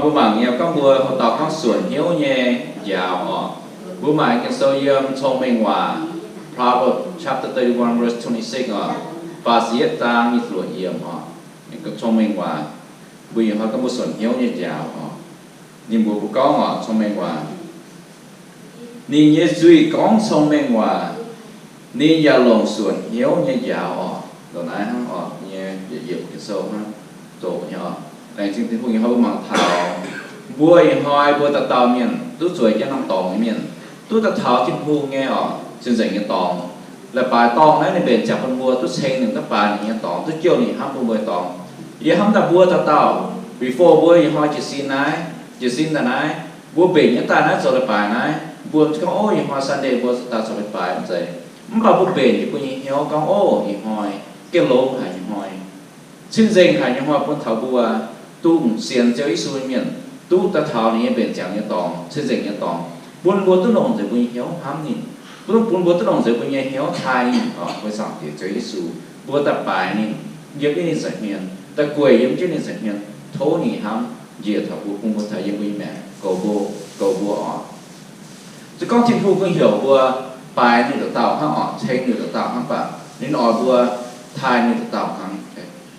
Mbuo mangc nyei gorngv mbuo hoqc dauh gorngv suonc hnyouv nyei njaaux oc. Mbuo mangc Ging-Sou yiem Cong-Mengh Waac, Proverbs chapter thirty-one, verse twenty-six oc, faah ziepc yietv zaang nyic ziepc luoqc yiemc oc. Cong-Mengh Waac, mbuo ih hnoi gorngv mbuo suonc hnyouv nyei njaaux oc. Ninh mbuox mbuo gorngv oc, Cong-Mengh Waac, ninh nyei zuiz gorngv cong-mengh waac, ninh yaac longc suonc hnyouv nyei njaaux oc. Ndongc naaiv hnangv oc, nyei yietc yiemc Ging-Sou hnangv, zoqc nyei oc. Laengz zingh Tin-Hungh, ih hnoi mbuo mangc taux mbuo ih hnoi mbuo dauh dauh mienh duqv zueiz jienv norm dorngx nyei mienh, duqv daaih taux Tin-Hungh nyei oc, cing-nzengc nyei dorngx. Leiz-baaix dorngh naaiv ninh mbenc ziangx bun mbuo duqv ceng ninh, duqv baaix ninh nyei dorngx, duqv jouh ninh hnamv bun mbuo nyei dorngx. Yie hnamv daaih mbuo dauh dauh, before mbuo ih hnoi jiez sin naaiv, jiez sin daaih naaiv, mbuo mbenc jienv daaih naaiv zoux leiz-baaix naaiv, mbuo gorngv, ov, ih hnoi Sunday mbuo daaih zoux leiz-baaix mv zeiz. Mv baac mbuo mbenc jienv mbuo nyei hnyouv gorngv, ov, ih hnoi gengh longx haic nyei hnoi, cing-nzengc haic nyei hnoi bun taux mbuo dongh sienx Ziouv Yesu nyei mienh, duqv daaih taux ninh nyei mbenc ziangx nyei dorngx, cing-nzengc nyei dorngx, bun mbuo duqv longc nzengc mbuo nyei hnyouv hnamv ninh, duqv bun mbuo duqv longc nzengc mbuo nyei hnyouv taaih ninh oc, mbuo Zaangc Diex Ziouv Yesu, mbuo daaih baaix ninh, yiem jienv ninh nza'hmien, daaih gueic yiem jienv ninh nza'hmien, tov ninh hnamv njiec taux mbuo, bun mbuo taux yiem mbuo nyei maengc goux mbuo, goux mbuo oc. Se gorngv Tin-Hungh gunv heuc mbuo baaix ninh nduqc dauh hnangv oc, ceng ninh nduqc dauh hnangv, mv baac ninh oix mbuo taaih ninh nduqc dauh hnangv.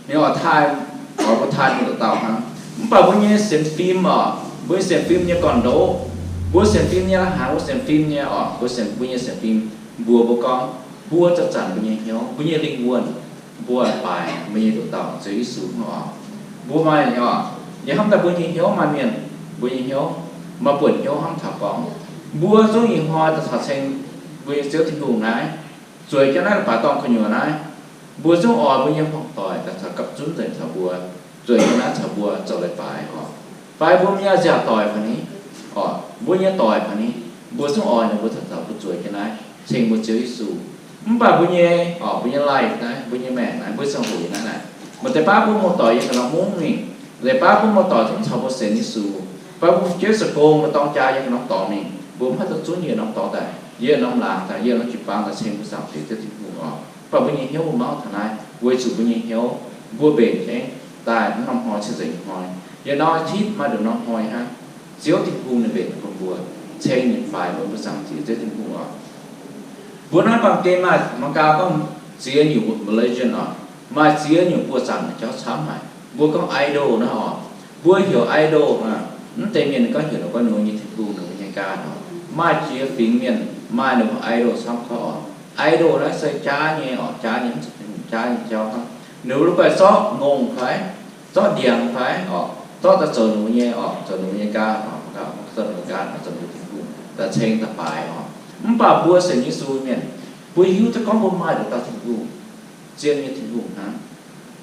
Ninh oix taaih, oix mbuo taaih ninh nduqc dauh hnangv. Mv baac mbuo nyei sienx fim oc, mbuo nyei sienx fim nyei gorn-ndoqv, mbuo sienx fim nyei la'hnaangx, mbuo sienx fim nyei oc, mbuo sienx, mbuo nyei sienx fim mbuox mbuo gorngv, mbuo zanc-zanc mbuo nyei hnyouv, mbuo nyei lingh wuonh, mbuo baaix mbuo nyei nduqc dauh Ziouv Yesu hnangv oc. Mbuo maaih oc, yie hnamv daaih mbuo nyei hnyouv maaih mienh, mbuo nyei hnyouv maaih buonc hnyouv hnamv taux gorngv, mbuo zungv ih hnoi daaih taux ceng mbuo nyei Ziouv Tin-Hungh naaiv, zueiz jienv naaiv leiz-baaix dorngh gu'nyuoz naaiv, mbuo zungv oix mbuo nyei hmuangv doic daaih taux gapv zunv nzengc taux mbuo, zueiz jienv naaiv caux mbuo zoux leiz-baaix oc. Fai mbuo nyei nziaauc doic fai ni oc, mbuo nyei doic fai ni, mbuo zungv oix ninh mbuo taux, taux mbuo zueiz jienv naaiv ceng mbuo Ziouv Yesu. Mv baac mbuo nyei oc, mbuo nyei life naaiv, mbuo nyei maengc naaiv, mbuo ziangh hoc naaiv naaic, maaih deix baav bun muoz-doic yiem ga'norm mungv mingh, deix baav bun muoz-doic zungv caux mbuo sienx Yesu, fai mbuo fu'jueiv zoux gong maaih dorng jaa yiem ga'norm dorngx mingh, mbuo mv haih duqv zunv yiem norm dorngx daaih, yiem norm laangz daaih, yiem norm jiu-baang daaih ceng mbuo Zaangc Diex Ziouv Tin-Hungh oc. Mv baac mbuo nyei hnyouv mbuo mangv taux naaiv, weic zuqc mbuo nyei hnyouv daaih mv norm hnoi cing-nzengc hnoi. Yiem norm อาทิตย์ maaih nduqc norm hnoi hnangv, Ziouv Tin-Hungh ninh mbenc bun mbuo, ceng ninh faix mbuo, mbuo Zaangc Diex Ziouv Tin-Hungh oc. Mbuo naaiv baamh gen maaih mangc gaax gorngv ziex nyungc religion oc, maaih ziex nyungc buoz-zaangc nyei jauv camv haic. Mbuo gorngv idol naaiv oc, mbuo heuc idol, mv deix mienh gorngv heuc ninh gorngv ninh nyei tin-hungh, ninh nyei god oc. Maaih ziex fingx mienh, maaih ninh mbuo idol camv gorngv oc. Idol naaiv se jaav nyei oc, jaav nyei, mv zeiz tin-hungh, jaav nyei jauv hnangv. Ninh mbuo la'guaih zorqv ngongh fai, zorqv ndiangx fai oc, zorqv daaih zoux ninh mbuo nyei oc, zoux ninh mbuo nyei god oc, zoux ninh mbuo god, zoux ninh mbuo tin-hungh, daaih ceng daaih baaix oc. Mv baac mbuo sienx Yesu mienh, mbuo hiuv duqv gorngv mbuo maaih nduqc dauh Tin-Hungh, zien nyei Tin-Hungh hnangv.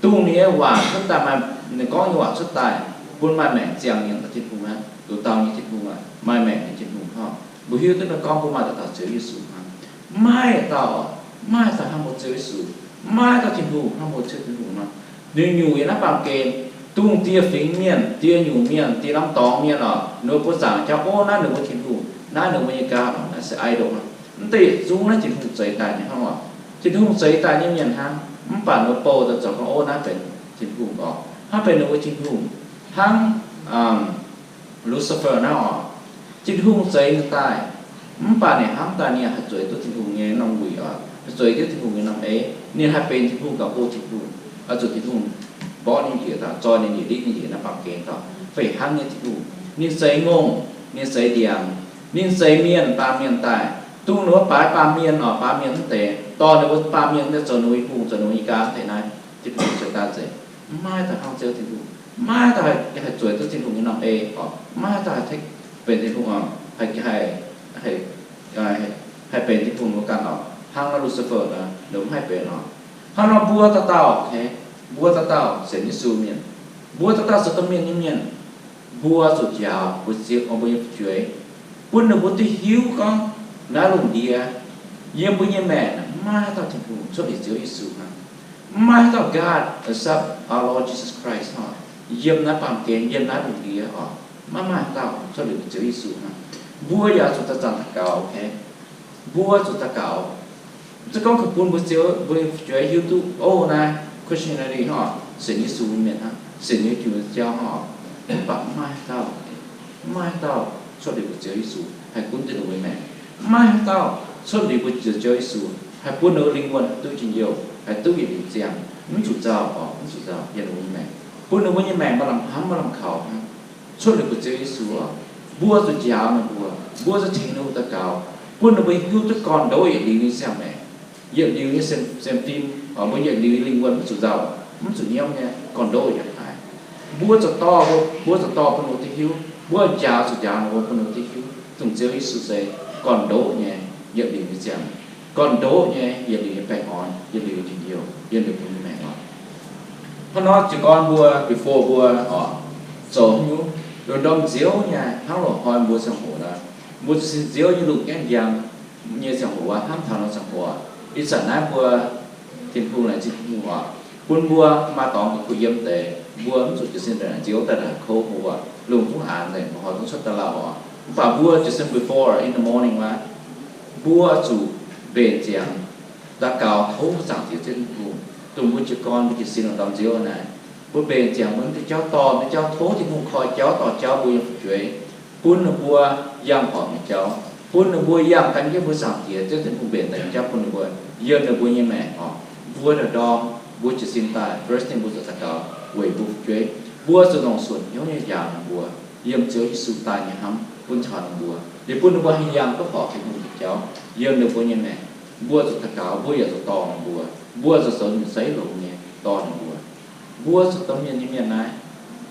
Dongh ninh nyei waac cuotv daaih maaih, ninh gorngv nyei waac cuotv daaih, bun maaih maengc ziangh mienh nyei Tin-Hungh hnangv, nduqc dauh nyei Tin-Hungh aqv, maaih maengc nyei Tin-Hungh hnangv. Mbuo hiuv duqv ninh gorngv mbuo maaih nduqc dauh Ziouv Yesu hnangv. Maiv dauh, maiv dauh hnangv mbuo Ziouv Yesu, maiv dauh Tin-Hungh hnangv mbuo Ziouv Tin-Hungh nor. Ninh nyungc yiem naaiv baamh gen, dongh dieh fingx mienh, dieh nyungc mienh, dieh norm dorngx mienh oc, ninh mbuo buoz-zaangc jauv gorngv naaiv ninh mbuo Tin-Hungh, naaiv ninh mbuo nyei god oc, naaiv se idol hnangv. Mv deix zungv naaiv Tin-Hungh zeix daaih nyei hnangv oc. Tin-Hungh zeix daaih nyei mienh hnangv, mv baac ninh mbuo bou daaih zoux gorngv, ov, naaiv benx Tin-Hungh oc, hnangv benx ninh mbuo Tin-Hungh, hnangv Lucifer naaiv oc. Tin-Hungh zeix ninh daaih, mv baac ninh hnamv daaih ninh haih zueiz duqv Tin-Hungh nyei norm wuic oc, haih zueiz duqv Tin-Hungh nyei norm ei. Ninh haih benx Tin-Hungh gauh go Tin-Hungh, oix zuqc Tin-Hungh mborqv ninh njiec daaih, zoi ninh njiec, liv ninh njiec naaiv baamh gen daaih, fih hnangv nyei Tin-Hungh. Ninh zeix ngongh, ninh zeix ndiangx, ninh zeix mienh, baamh mienh daaih, dongh ninh mbuo baaix baamh mienh oc, baamh mienh mv deix, dorh ninh mbuo baamh mienh daaih zoux ninh mbuo nyei hungh, zoux ninh mbuo nyei god deix naaiv, Tin-Hungh zueiz daaih nzengc. Maiv dauh hnangv Ziouv Tin-Hungh, maiv dauh haih zueiz duqv Tin-Hungh nyei norm ei oc, maiv dauh haih benx Tin-Hungh oc, haih, haih, haih benx Tin-Hungh nyei ganh oc. Hnangv naaiv Lucifer nor, ninh mv haih benx oc. Hnangv nor mbuo dauh dauh, mbuo dauh dauh sienx Yesu mienh, mbuo dauh dauh zoux domh mienh nyei mienh, mbuo zuqc njaaux mbuo nyei fu'jueiv, bun ninh mbuo duqv hiuv gorngv naaiv lungh ndiev, yiem mbuo nyei maengc maiv haaix dauh Tin-Hungh cuotv liuz Ziouv Yesu hnangv. Maiv haaix dauh God except our Lord Jesus Christ oc. Yiem naaiv baamh gen, yiem naaiv lungh ndiev oc, maiv maaih haaix dauh cuotv liuz Ziouv Yesu hnangv. Mbuo yaac zuqc zanc-zanc daux gaux, mbuo zuqc daux gaux. Mv zeiz gorngv kaux bun mbuo Ziouv, mbuo fu'jueiv hiuv duqv, ov, naaiv Christianity hnangv, sienx Yesu mienh hnangv, sienx Yesu jauv hnangv. Mv baac mv maaih haaix dauh, mv maaih haaix dauh cuotv liuz mbuo Ziouv Yesu haih gunv duqv ninh mbuo nyei maengc. Mv maaih haaix dauh cuotv liuz mbuo Ziouv Yesu haih bun ninh mbuo lingh wuonh duqv njien-youh, haih duqv yietc liuz ziangh, mv zuqc nzauh oc, mv zuqc nzauh yiem ninh mbuo nyei maengc, bun ninh mbuo nyei maengc maaih lamh hnamv, maaih lamh kaux hnangv. Cuotv liuz mbuo Ziouv Yesu oc, mbuo zuqc njaaux ninh mbuo, mbuo zuqc tengx ninh mbuo daux gaux, bun ninh mbuo hiuv duqv gorn-ndoqv yietc liuz nyei siang-maengc, yietc liuz nyei sienx fim, mbuo yietc liuz nyei lingh wuonh mv zuqc nzauh, mv zuqc nyiemv nyei, gorn-ndoqv yaac haiz. Mbuo zuqc dorh, mbuo zuqc dorh bun ninh mbuo duqv hiuv, mbuo njaaux zuqc njaaux ninh mbuo bun ninh mbuo duqv hiuv dongh Ziouv Yesu se gorn-ndoqv nyei yietc liuz nyei ziangh, gorn-ndoqv nyei yietc liuz nyei baengh orn, yietc liuz nyei njien-youh yiem ninh mbuo nyei maengc oc. Hnangv nor jiez gorn mbuo before mbuo oc zoux haaix nyungc, lungh ndorm nziouv nyei hnangv loz-hnoi mbuo ziangh hoc nor, mbuo zuqc sin Ziouv nyei lungh gaengh njang nyei ziangh hoc aqv. Hnangv taux nor ziangh hoc, ih zanc naaiv mbuo Tin-Hungh laengz zingh Tin-Hungh oc, bun mbuo maaih dorngx kuh yiem deix, mbuo mv zuqc jiez sin daaih nziouv daaih naaic kouv mbuo, lungh zungv aanx nzengc, mbuo hnoi zungv cuotv daaih lauh oc. Mv baac mbuo jiez sin before in the morning aqv, mbuo zuqc mbenc ziangx daux gaux tov Zaangc Diex Ziouv Tin-Hungh, dongh mbuo jiez gorn mbuo jiez sin lungh ndorm nziouv naaiv, mbuo mbenc ziangx mbuo mv deix jauv dorh, mv deix jauv tov Tin-Hungh koi jauv dorh jauv mbuo yiem fu'jueiv, bun ninh mbuo yangh horpc nyei jauv, bun ninh mbuo yangh gan jienv mbuo Zaangc Diex Ziouv Tin-Hungh mbenc daaih nyei jauv bun ninh mbuo yiem ninh mbuo nyei maengc oc. Mbuo ndorm-ndorm mbuo jiez sin daaih, first thing mbuo zuqc daux gaux weic mbuo fu'jueiv, mbuo zuqc longc suonc hnyouv nyei njaaux ninh mbuo yiem Ziouv Yesu daaih nyei hnamv bun taux ninh mbuo, liuz bun ninh mbuo haih yangh duqv horpc Tin-Hungh nyei jauv yiem ninh mbuo nyei maengc. Mbuo zuqc daux gaux, mbuo yaac zuqc dorh ninh mbuo, mbuo zuqc zoux nyutc seix longx nyei dorh ninh mbuo. Mbuo zoux domh mienh nyei mienh naaiv,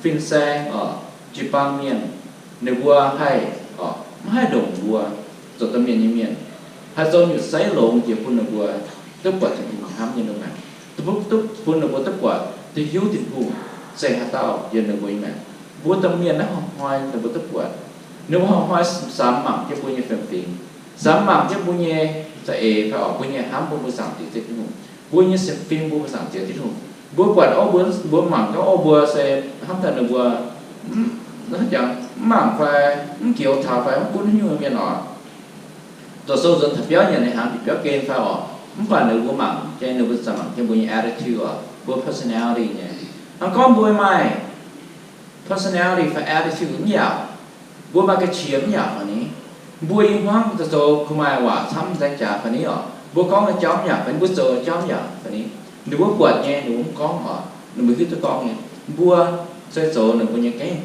fin-saeng oc, jiu-baang mienh, ninh mbuo haih oc mv haih ndongc mbuo zoux domh mienh nyei mienh, haih zoux nyutc seix longx jiex bun ninh mbuo duqv buatc Tin-Hungh nyei hnamv yiem ninh mbuo maengc, duqv bun ninh mbuo duqv buatc duqv hiuv Tin-Hungh se haaix dauh yiem ninh mbuo nyei maengc. Mbuo domh mienh naaiv hnoi-hnoi ninh mbuo duqv buatc, ninh mbuo hnoi-hnoi samx mangc jienv mbuo nyei fiem-fingx, samx mangc jienv mbuo nyei za'eix fai oc, mbuo nyei hnamv bun mbuo Zaangc Diex Ziouv Tin-Hungh, mbuo nyei sienx fim bun mbuo Zaangc Diex Tin-Hungh. Mbuo buatc o, mbuo, mbuo mangc gaax o, mbuo se hnamv daaih ninh mbuo mv, hnangv jangx mv mangc fai mv njoux taux fai mv gunv haaix nyungc mienh oc. Zoux sou nzuonx taux biauv nyanc ninh hnaangx bieqc biauv gen fai oc, mv baac ninh mbuo mangc jienv, ninh mbuo zanc mangc jienv mbuo nyei attitude oc, mbuo personality nyei. Hnangv gorngv mbuo maaih personality fai attitude mv yaac, mbuo maaih ga'qiex mv yaac fai ni, mbuo i hmuangv zoux zoux kuh maaih waac camv nzaeng jaax fai ni oc, mbuo gorngv nyei jauv mv yaac fai ni, mbuo zoux nyei jauv mv yaac fai ni, ninh mbuo buatc nyei ninh mbuo mv gorngv oc, ninh mbuo hiuv duqv gorngv nyei. Mbuo se zoux ninh mbuo nyei gengh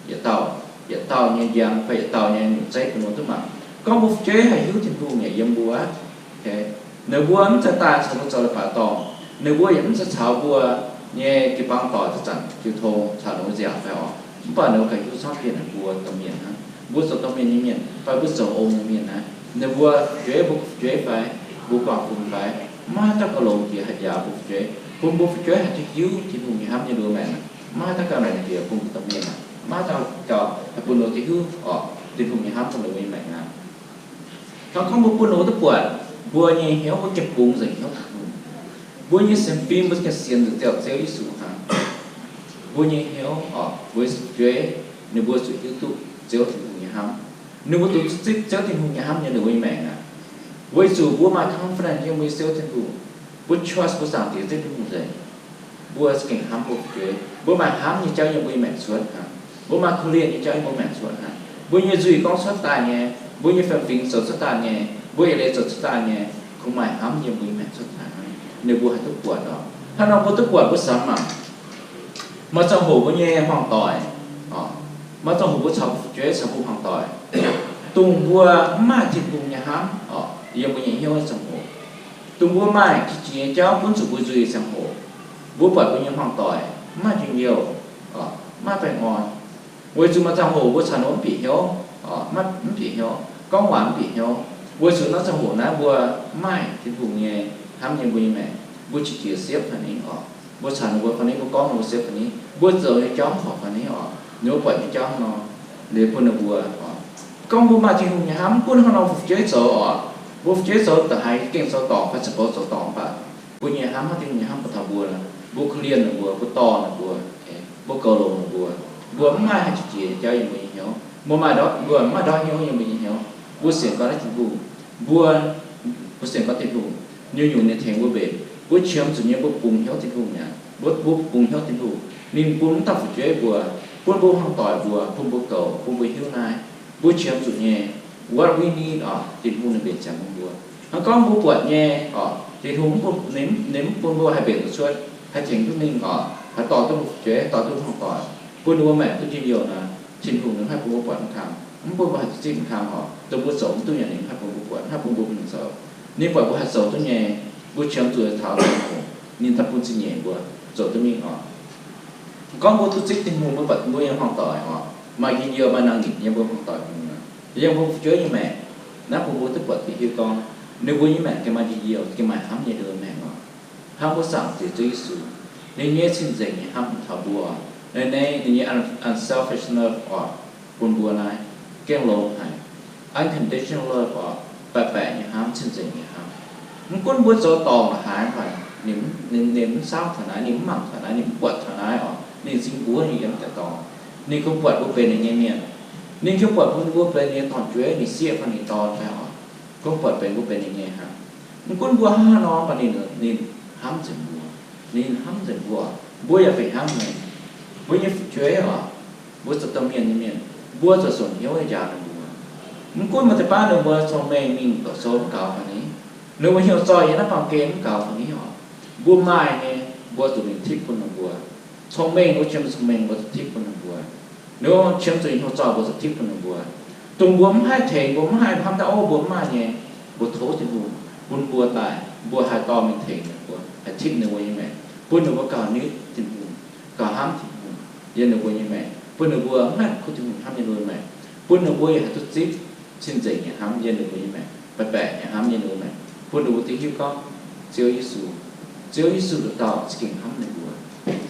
yietc dauh, yietc dauh nyei njang fai yietc dauh nyei nyutc zeiv bun ninh mbuo duqv mangc. Gorngv mbuo fu'jueiv haih hiuv Tin-Hungh yaac yiem mbuo aqv. Ninh mbuo mv zeiz daaih caux mbuo zoux leiz-baaix dorngh, ninh mbuo yaac mv zeiz caux mbuo nyei jiu-baang doic zanc-zanc jiu tong caux ninh mbuo nziaauc fai oc. Mv baac ninh mbuo ganh hiuv camv bienh ninh mbuo domh mienh hnangv. Mbuo zoux domh mienh nyei mienh fai mbuo zoux ong nyei mienh naaiv, ninh mbuo fu'jueiv, mbuo fu'jueiv fai mbuo guangc fun fai, maiv dauh gauh longx jiex haih njaaux mbuo fu'jueiv, bun mbuo fu'jueiv haih hiuv Tin-Hungh nyei hnamv yiem ninh mbuo maengc aqv. Maiv dauh gauh longx jiex bun mbuo domh mienh aqv. Maiv dauh gauh haih bun ninh hiuv oc, Tin-Hungh nyei hnamv bun ninh mbuo nyei maengc aqv. Hnangv gorngv mbuo bun ninh mbuo duqv buatc mbuo nyei hnyouv, mbuo gengh bungx nzengc hnyouv Tin-Hungh. Mbuo nyei sienx fim, mbuo gengh sienx nzengc Ziouv Yesu hnangv. Mbuo nyei hnyouv oc, mbuo nyei fu'jueiv, ninh mbuo zuqc hiuv duqv Ziouv Tin-Hungh nyei hnamv. Ninh mbuo duqv zipv Ziouv Tin-Hungh nyei hnamv yiem ninh mbuo nyei maengc aqv. Weic zuqc mbuo maaih confidence yiem mbuo nyei Ziouv Tin-Hungh. Mbuo trust mbuo Zaangc Diex Ziouv Tin-Hungh nzengc. Mbuo gengh hnamv mbuo fu'jueiv. Mbuo maaih hnamv nyei jauv yiem mbuo nyei maengc cuotv hnangv. Mbuo maaih korv-lienh nyei jauv yiem mbuo maengc cuotv hnangv. Mbuo nyei nzuih gorngv cuotv daaih nyei, mbuo nyei fiem-fingx zoux cuotv daaih nyei, mbuo yietc liuz zoux cuotv daaih nyei, kungx maaih hnamv yiem mbuo nyei maengc cuotv daaih hnangv. Ninh mbuo haih duqv buatc oc. Hnangv nor mbuo duqv buatc mbuo samx mangc. Maaih ziangh hoc mbuo nyei hmuangx-doic, maaih ziangh hoc mbuo caux fu'jueiv caux mbuo hmuangx-doic, dongh mbuo mv maaih Tin-Hungh nyei hnamv oc yiem mbuo nyei hnyouv nyei ziangh hoc, dongh mbuo maaih qiex jiez nyei jauv gunv zuqc mbuo nzuih nyei ziangh hoc, mbuo buatc mbuo nyei hmuangx-doic mv maaih njien-youh, mv maaih baengh orn. Weic zuqc maaih ziangh hoc mbuo caux ninh mbuo mv bieqc hnyouv, mv bieqc hnyouv, gorngv waac mv bieqc hnyouv. Weic zuqc naaiv ziangh hoc naaiv mbuo mv maaih Tin-Hungh nyei hnamv yiem mbuo nyei maengc, mbuo qiex jiez siepv fai ni oc. Mbuo caux ninh mbuo fai ni, mbuo gorngv ninh mbuo siepv fai ni, mbuo zoux nyei jauv mv horpc fai ni oc, ninh mbuo buatc nyei jauv nor, liuz bun ninh mbuo oc. Gorngv mbuo maaih Tin-Hungh nyei hnamv, mv gunv hnangv nor mbuo fu'jueiv zoux oc, mbuo fu'jueiv zoux da'haiz gengh zoux dorngc fai ziangh hoc zoux dorngc mv baac mbuo nyei hnamv hnangv Tin-Hungh nyei hnamv bun taux mbuo, mbuo korv-lienh ninh mbuo, mbuo dorh ninh mbuo, mbuo goux longx ninh mbuo. Mbuo mv maaih haaix qiex jiez nyei jauv yiem mbuo nyei hnyouv. Mbuo maaih ndortv, mbuo mv maaih ndortv hnyouv yiem mbuo nyei hnyouv. Mbuo sienx gorngv naaiv Tin-Hungh, mbuo, mbuo sienx gorngv Tin-Hungh nyungc-nyungc ninh tengx mbuo mbenc. Mbuo qiemx zuqc nyei mbuo bungx hnyouv Tin-Hungh mi'aqv. Mbuo, mbuo bungx hnyouv Tin-Hungh, ninh bun wuov dauh fu'jueiv mbuo bun mbuo hmuangx doic mbuo, bun mbuo goux, bun mbuo hiuv naaiv, mbuo qiemx zuqc nyei, what we need oc, Tin-Hungh ninh mbenc ziangx bun mbuo. Hnangv gorngv mbuo buatc nyei oc, Tin-Hungh, ninh mv bun mbuo haih mbenc duqv cuotv, haih tengx duqv mingh oc, haih dorh duqv mbuo fu'jueiv, haih dorh duqv hmuangx doic, bun ninh mbuo maengc duqv njien-youh nor, Tin-Hungh ninh mv haih bun mbuo buatc mv kang, mv bun mbuo haih duqv zipv mv kang oc, dongh mbuo zoux mv duqv nyei ninh mv haih bun mbuo buatc, mv haih bun mbuo mingh zoux. Ninh buatc mbuo haih zoux duqv nyei, mbuo qiemx zuqc taux Tin-Hungh, ninh daaih bun zingh nyeic mbuo zoux duqv mingh oc. Gorngv mbuo duqv zipv Tin-Hungh, mbuo buatc mbuo nyei hmuangx doic oc, maaih njien-youh maaih nangh nyitc nyei mbuo hmuangx doic, yiem mbuo fu'jueiv nyei maengc, naaiv bun mbuo duqv buatc bieqc hiuv gorngv ninh mbuo nyei maengc gengh maaih njien-youh, gengh maaih hnamv nyei ndie maengc oc. Hnangv mbuo Zaangc Diex Ziouv Yesu, ninh nyei cing-nzengc nyei hnamv taux mbuo, ninh nyei, ninh nyei un- unselfish love oc, bun mbuo naaiv gengh longx haic. Unconditional love oc, baeqc baeqc nyei hnamv, cing-nzengc nyei hnamv. Mv gunv mbuo zoux dorngc la'haaix fai, ninh, ninh mv saauv taux naaiv, ninh mv mangc taux naaiv, ninh mv buatc taux naaiv oc, ninh zingh mbuov nyei yiem deix dorngx. Ninh kungx buatc mbuo benx ninh nyei mienh. Ninh kungx buatc mbuo, mbuo benx ninh nyei dorn-jueiv, ninh sieqv fai ninh dorn fai oc, kungx buatc benx mbuo benx ninh nyei hnangv. Mv gunv mbuo hnangv haaix nor, mv baac ninh, ninh hnamv nzengc mbuo. Ninh hnamv nzengc mbuo. Mbuo yaac fih hnangv nyei. Mbuo nyei fu'jueiv oc, mbuo zoux domh mienh nyei mienh, mbuo zuqc suonc hnyouv nyei njaaux ninh mbuo. Mv gunv maaih deix baav ninh mbuo cong-mengh mingh doqc sou mv gaux fai ni, ninh mbuo hnyouv zoih yiem naaiv baamh gen mv gaux fai ni oc, mbuo maaih nyei, mbuo zuqc mingh tipv bun ninh mbuo. Cong-mengh, mbuo qiemx cong-mengh, mbuo zuqc tipv bun ninh mbuo. Ninh mbuo qiemx zuqc hnyouv zoih, mbuo zuqc tipv bun ninh mbuo. Dongh mbuo mv haih tengx, mbuo mv haih hnamv daaih, o, mbuo mv maaih nyei, mbuo tov Tin-Hungh bun mbuo daaih, mbuo haih dorh mingh tengx ninh mbuo, haih tipv ninh mbuo nyei maengc, bun ninh mbuo gauh nitv Tin-Hungh, gauh hnamv Tin-Hungh yiem ninh mbuo nyei maengc, bun ninh mbuo mv haih kuv Tin-Hungh hnamv yiem ninh mbuo nyei maengc, bun ninh mbuo yaac haih duqv zipv cing-nzengc nyei hnamv yiem ninh mbuo nyei maengc, baeqc baeqc nyei hnamv yiem ninh mbuo maengc, bun ninh mbuo duqv hiuv gorngv Ziouv Yesu, Ziouv Yesu nduqc dauh za'gengh hnamv ninh mbuo.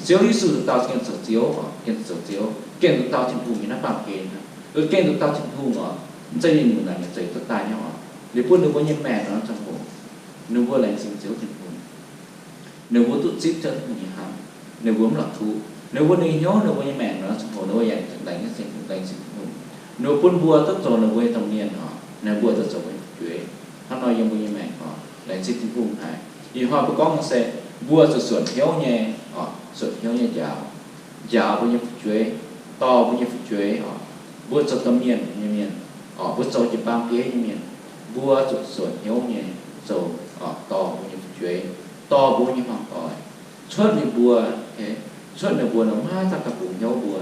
Ziouv Yesu nduqc dauh za'gengh zoux Ziouv, gengh zoux Ziouv, gengh nduqc dauh Tin-Hungh yiem naaiv baamh gen hnangv. Gengh nduqc dauh Tin-Hungh oc, mv zeiz ninh nyungc naaic nyungc zeiz duqv daaih nyei oc. Liuz bun ninh mbuo nyei maengc nor ziangh hoc, ninh mbuo laengz zingh Ziouv Tin-Hungh. Ninh mbuo duqv zipv Ziouv Tin-Hungh nyei hnamv. Ninh mbuo mv la'kuqv. Ninh mbuo, ninh hnyouv ninh mbuo nyei maengc nor ziangh hoc ninh mbuo yaac laengz zingh, laengz zingh Tin-Hungh. Ninh mbuo bun mbuo duqv zoux ninh mbuo nyei domh mienh oc, ninh mbuo duqv zoux mbuo nyei fu'jueiv. Hnangv nor yiem mbuo nyei maengc oc, laengz zingh Tin-Hungh haic. Ih hnoi mbuo gorngv se mbuo zuqc suonc hnyouv nyei oc, suonc hnyouv nyei njaaux, njaaux mbuo nyei fu'jueiv, dorh mbuo nyei fu'jueiv oc. Mbuo zoux domh mienh nyei mienh oc, mbuo zoux jiu-baang bieiv nyei mienh, mbuo zuqc suonc hnyouv nyei zoux oc, dorh mbuo nyei fu'jueiv, dorh mbuo nyei hmuangx doic, cuotv ninh mbuo, cuotv ninh mbuo nor maiv daaih gauh bungx hnyouv mbuo.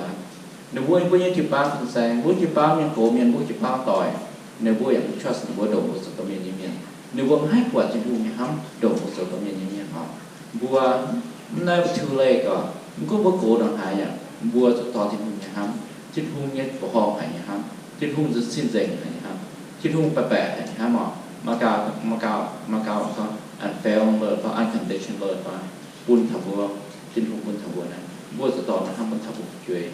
Ninh mbuo, mbuo nyei jiu-baang fin-saeng, mbuo jiu-baang mienh gox mienh, mbuo jiu-baang doic, ninh mbuo yaac mv trust ninh mbuo ndongc mbuo zoux domh mienh nyei mienh. Ninh mbuo maiv haih buatc Tin-Hungh nyei hnamv ndongc mbuo zoux domh mienh nyei mienh oc. Mbuo mv naaiv too late oc. Mv gunv mbuo gox ndongc haaix yaac mbuo zuqc dorh Tin-Hungh nyei hnamv, Tin-Hungh nyei mbuoqc horngh haic nyei hnamv, Tin-Hungh cing-nzengc haic nyei hnamv, Tin-Hungh baeqc baeqc haic nyei hnamv oc. Maaih gau, maaih gau, maaih gau gorngv unfailing love, unconditional love, bun taux mbuo, Tin-Hungh bun taux mbuo naaiv, mbuo zuqc dorh naaiv hnamv bun taux mbuo fu'jueiv,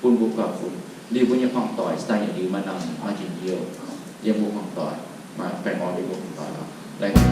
bun mbuo gauh funx liuz mbuo nyei hmuangx doic, za'gengh yietc liuz maaih nangh maaih njien-youh yiem mbuo hmuangx doic, maaih baengh orn yiem mbuo hmuangx doic oc. Laengz zingh.